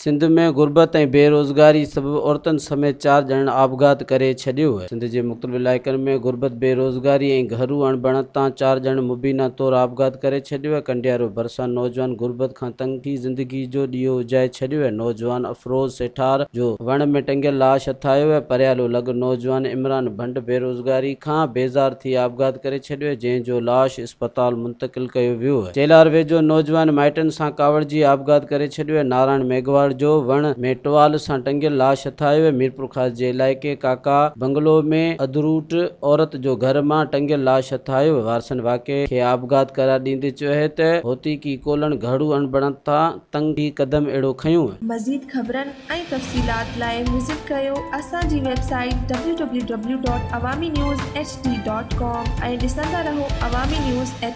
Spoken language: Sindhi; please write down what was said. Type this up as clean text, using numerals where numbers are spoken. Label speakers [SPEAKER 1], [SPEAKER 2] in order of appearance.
[SPEAKER 1] سنڌ ۾ غربت ۽ بيروزگاري سبب عورتن سميت چار ڄڻن آپگهات ڪري ڇڏيو. سنڌ جي مختلف علائقن ۾ غربت، بيروزگاري ۽ گهرو اڻبڻت تان چار ڄڻن مبينا طور آپگهات ڪري ڇڏيو. ڪنڊيارو ڀرسان نوجوان غربت کان تنگ ٿي زندگي جو ڏيئو اجهائي ڇڏيو. نوجوان افروز سيٺار جو وڻ ۾ ٽنگيل لاش هٿ آيو. پريالو لڳ نوجوان عمران ڀنڊ بيروزگاري کان بيزار ٿي آپگهات ڪري ڇڏيو، جنهن جو لاش اسپتال منتقل ڪيو ويو. چيلهار ويجهو نوجوان مائٽن سان ڪاوڙجي آپگهات ڪري ڇڏيو. نارائڻ ميگهواڙ جو وڻ ۾ ٽوال سان ٽنگيل لاش هٿ آيو. ميرپورخاص جي علائقي ڪاڪا بنگلو ۾ اڌروٽ عورت جو گهر مان ٽنگيل لاش هٿ آيو. وارثن واقعي کي آپگهات قرار ڏيندي چيو آهي ته هوتيڪي ڪولهڻ گهڙو اڻبڻت تان تنگ ٿي قدم اهڙو کنيو.
[SPEAKER 2] مزيد خبرن ۽ تفصيلات لاء وزٽ ڪريو اسان جي website W W W dot Awami news H D dot com ۽ ڏسندا رهو عوامي نيوز ايڇ.